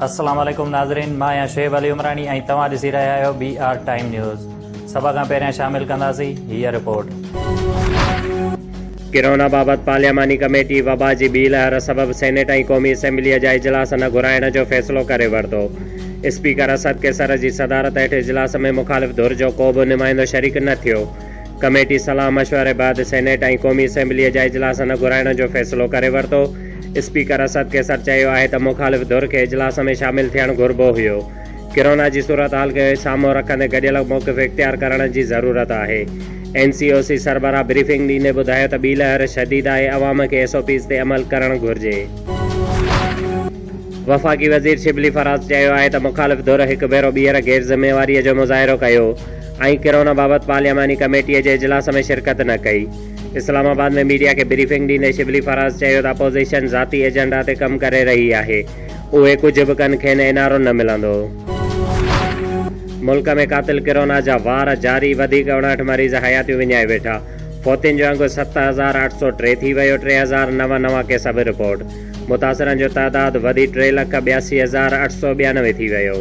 السلام عليڪم ناظرين مان آهيان شعيب علي عمراڻي ۽ توهان ڏسي رهيا آهيو بي آر ٽائيم نيوز سڀ کان پهريان شامل ڪنداسين هيء رپورٽ. ڪرونا بابت پارلياماني ڪميٽي وبا جي ٻي لهر سبب سينيٽ ۽ قومي اسيمبليء جا اجلاس نه گهرائڻ جو فيصلو ڪري ورتو. اسپيڪر اسد قيصر جي صدارت هيٺ اجلاس ۾ مخالف ڌر جو ڪو به نمائندو شريڪ نه ٿيو. ڪميٽي صلاح مشوري بعد سينيٽ ۽ قومي اسيمبليء جا اجلاس نه گهرائڻ جو فيصلو ڪري ورتو. اسپيڪر اسد قيصر چيو آهي ته مخالف ڌر کي اجلاس ۾ شامل ٿيڻ گهربو هيو. ڪرونا جي صورتحال کي سامهون رکندي گڏيل موقف اختيار ڪرڻ جي ضرورت آهي. اين سي او سي سربراهه بريفنگ ڏيندي ٻڌايو ته ٻي لهر شديد آهي، عوام کي ايس او پيز تي عمل ڪرڻ گهرجي. وفاقي وزير شبلي فراز چيو آهي ته مخالف ڌر هڪ ڀيرو ٻيهر غير ذميواريء جو مظاهرو ڪيو ۽ ڪرونا بابت پارلياماني ڪميٽيء جي اجلاس ۾ شرڪت نه ڪئي. اسلام آباد ۾ ميڊيا کي بريفنگ ڏيندي شبلي فراز چيو ته اپوزيشن ذاتي ايجنڊا تي ڪم ڪري رهي آهي، اهي ڪجهه به ڪن کين اين آر او نه ملندو. ملڪ ۾ قاتل ڪرونا جا وار جاري، وڌيڪ 59 مريض حياتيون وڃائي ويٺا، فوتين جو انگ 7803 ٿي ويو، 3009 نوان ڪيس به رپورٽ. متاثرن جو تعداد وڌي ٽي لک 82 هزار 892 ٿي ويو.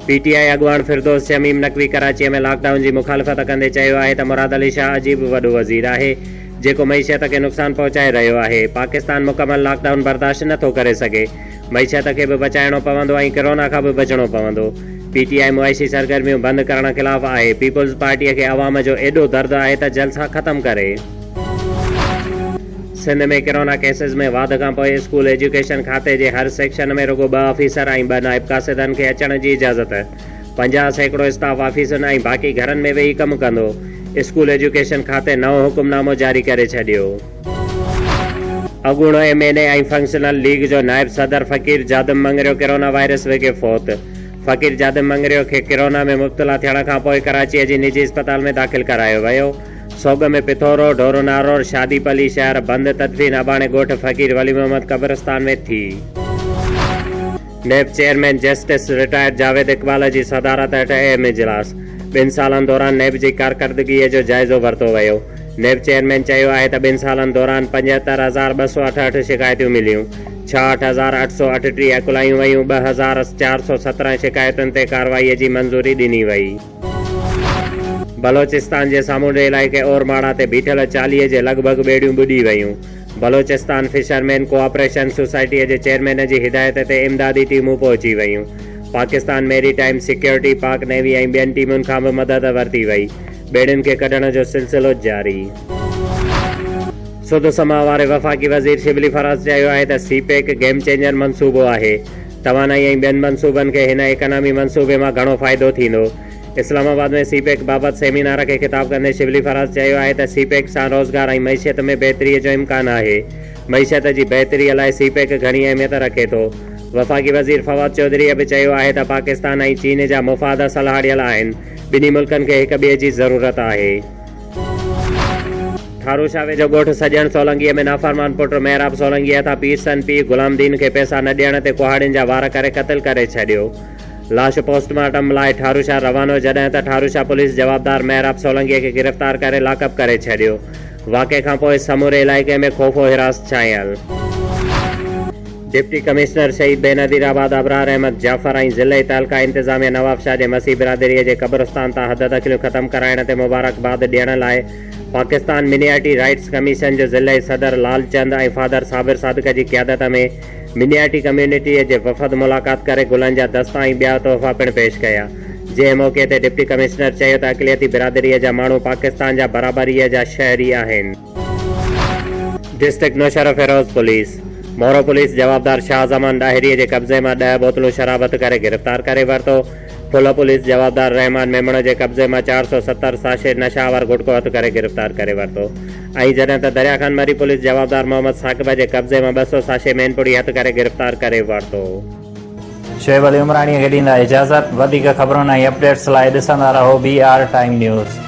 پي ٽي آء اڳواڻ فردوس شميم نقوي ڪراچيء ۾ لاڪ ڊائون جي مخالفت ڪندي چيو آهي ته مراد علي شاهه عجيب وڏو وزير آهي جيڪو معيشت کي نقصان پهچائي رهيو آهي، پاڪستان مڪمل لاڪ ڊائون برداشت نه ٿو ڪري سگهي، معيشت کي به بچائڻو پوندو ۽ ڪرونا کان به بچڻو پوندو، پي ٽي آء معاشي سرگرميون بند ڪرڻ خلاف آهي، پيپلز پارٽيء کي عوام جو ايڏو درد آهي ته جلسا ختم ڪري. سنڌ ۾ ڪرونا ڪيسز ۾ واڌ کانپوء اسڪول ايجوڪيشن کاتي جي هر سيڪشن ۾ رڳو ٻه آفيسر ۽ ٻه نائب قاصدن کي اچڻ جي اجازت، 50% اسٽاف آفيسن ۽ باقي گهرن ۾ ويهي ڪم ڪندو، اسڪول ايجوڪيشن کاتي نئون حڪم نامو جاري ڪري ڇڏيو. اڳوڻو M N A ۽ functional league جو نائب صدر فقير جادم مڱريو ڪرونا وائرس وگهي فوت، فقير جادم مڱريو کي ڪرونا ۾ مبتلا ٿيڻ کانپوء ڪراچيء جي نجي اسپتال ۾ داخل ڪرايو ويو. سوڳ ۾ پٿورو، ڍورونارور، شادي پلي شهر بند، تدفين اباڻي ڳوٺ فقير ولي محمد قبرستان ۾ ٿي. NAB chairman justice retired Javed Iqbal جي صدارت هيٺ اهم اجلاس، ٻن سالن دوران نيب جي ڪارڪردگيء جو جائزو ورتو ويو. نيب چيئرمين چيو آهي ته ٻن سالن دوران 75268 شڪايتون مليون، 66838 اڪلايون ويون، 2417 شڪايتن تي ڪارروائي جي منظوري ڏني وئي. بلوچستان جي سامونڊي علائقي اورماڙا تي بيٺل 40 جي لڳ ڀڳ ٻيڙيون ٻڏي ويون. بلوچستان فشرمين ڪوآپريشن سوسائٽيء جي چيئرمين جي هدايت تي امدادي ٽيمون پهچي ويون. Pakistan maritime security, Pak navy ۽ ٻين ٽيمن کان به مدد ورتي وئي. ٻيڙين کي ڪڍڻ جو سلسلو جاري. سڌ سماء واري وفاقي وزير شبلي فراز چيو آهي ته سي پيڪ گيم چينجر منصوبو آهي، توانائي ۽ ٻين منصوبن کي هن ايڪانامي منصوبي مان گهڻو فائدو ٿيندو. اسلام آباد ۾ سي پيڪ بابت سيمينار کي خطاب ڪندي شبلي فراز چيو آهي ته سي پيڪ سان روزگار ۽ معيشت ۾ بهتري جو امڪان آهي، معيشت جي بهتري لاء سي پيڪ گهڻي اهميت رکي ٿو. وفاقي وزير فواد چوڌريء به چيو آهي ته پاڪستان ۽ چين جا مفاد سلهاڙيل آهن، ٻنهي ملڪن کي هڪ ٻئي جي ضرورت آهي. ٺارو شاهه ويجهو ڳوٺ سڄڻ سولنگيء ۾ نافرمان پٽ محراب سولنگيء هٿان پير سن پيء غلام دين کي پئسا نه ڏيڻ تي ڪهاڙين جا وار ڪري قتل ڪري ڇڏيو. لاش پوسٽ مارٽم لاء ٺارو شاهه روانو جڏهن ته ٺارو شاهه پوليس جوابدار محراب سولنگيء کي گرفتار ڪري لاڪپ ڪري ڇڏيو. واقعي کانپوء سموري علائقي ۾ خوف و هراس ڇانيل. ڊپٽي ڪمشنر شهيد بينظير آباد ابرار احمد جعفر ۽ ضلعي تعلقه انتظاميه نوابشاهه جي مسيح برادريء جي قبرستان تان حد دخليون ختم ڪرائڻ تي مبارڪباد ڏيڻ لاء پاڪستان منيارٽي رائٽس ڪميشن جو ضلعي صدر لال چند ۽ فادر صابر صادق جي قيادت ۾ منيارٽي ڪميونٽيء جي وفد ملاقات ڪري گلن جا دستا ۽ ٻيا تحفا پڻ پيش ڪيا جنهن موقعي تي ڊپٽي ڪمشنر چيو ته اقليتي برادريء جا ماڻهو پاڪستان جا برابريء جا شهري آهن. District Naushahro Feroze police, Moro police جوابدار شاهه زمان ڏاهري جي قبضي مان ڏهه بوتلون شراب هٿ ڪري گرفتار ڪري ورتو. ڦل پوليس جوابدار رحمان ميمڻ جي قبضي مان 470 ساشي نشا آور گٽڪو هٿ ڪري گرفتار ڪري ورتو ۽ جڏهن ته دريا خان مري پوليس جوابدار محمد ثاقب جي قبضي مان 200 ساشي مين پڙي هٿ ڪري گرفتار ڪري ورتو. شعيب علي عمراڻي کي ڏيندا اجازت، وڌيڪ خبرن ۽ اپڊيٽس لاء ڏسندا رهو بي آر ٽائيم نيوز.